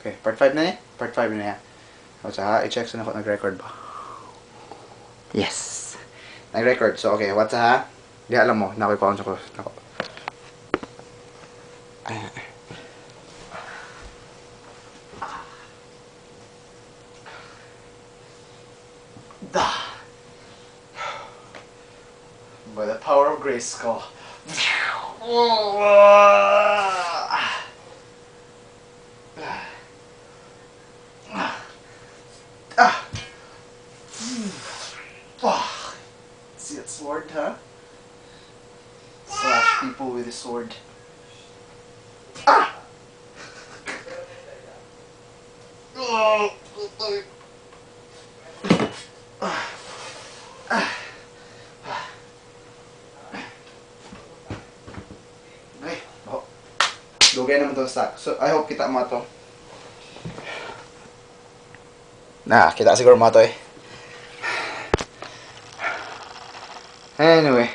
Okay, part 5 na eh? Part 5 na yan. So, ha, i-check sa nako nag-record ba? Yes. Nag-record. So, okay. What's ha? Di alam mo. Nakoy pa ko. Nako. Da. By the power of Grayskull. Ah. See that sword, huh? Slash people with a sword. Ah! Okay, oh. Dugay naman itong stock. So, I hope kita mo ito. Nah, kita siguro mo ito eh. Anyway.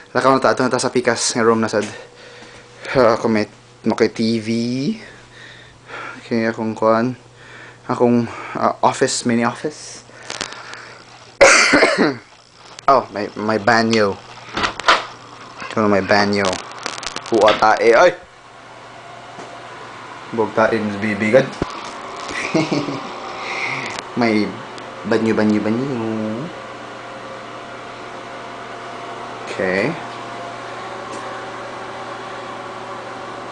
Lakaw na ta. Ito na ta sa pikas ng room na sad. Ako may maki TV. Okay, akong kuan. Akong office, mini office. Oh, my banyo. Ito na may banyo. Huwa tae. Ay! Bog tae, bibigad. May banyo, banyo, banyo. Okay.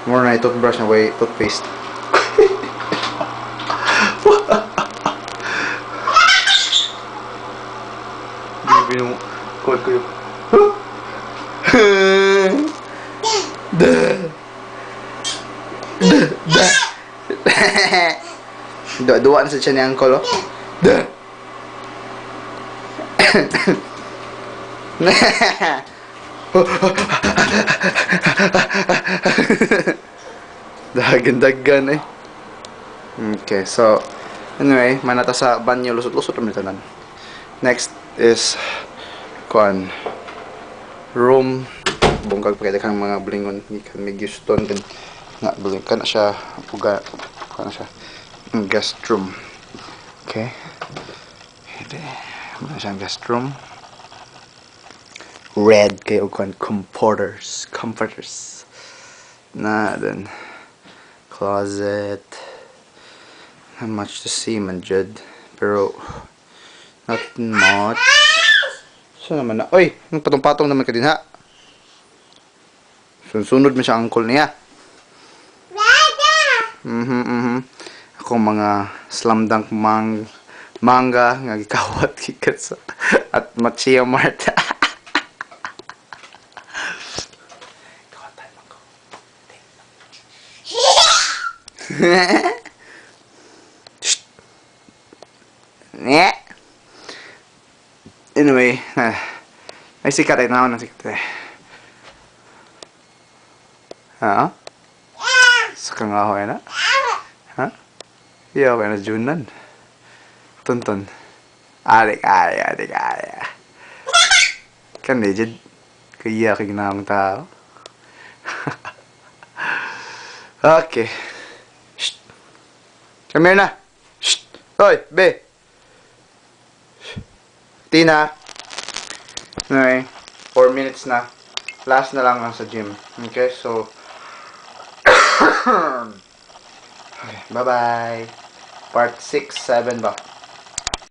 More na toothbrush na way toothpaste. Dua na sa siya ni Uncle, oh. Dagan-dagan eh. Okay, so anyway, manata sa banyo, lusot-lusot naman tanan. Next is kuan room. Bungkag pa kang mga bulingon gikan may Houston din nga buling kana siya uga kana siya guest room. Okay. Ito muna siyang guest room. Red kay og kuan comforters, comforters. Na then closet. Not much to see man jud, pero not much. So naman na, oy, patong-patong naman ka din ha. Sunod man siya uncle niya. Akong mga slam dunk manga nga gikawat gikan sa at Machia Mart. Kawatan man ko. Anyway, ay sikat ay naon na sikat eh. Ha? Sa kangahoy na? Ha? Iya okay na Junan. Tonton. Adik adik adik adik. Kan legit kaya kay ginamang tao. Okay. Shh. Come here na. Shh. Oy, be. Tina. Anyway, 4 minutes na. Last na lang ang sa gym. Okay, so okay, bye-bye. Part 6, 7 ba?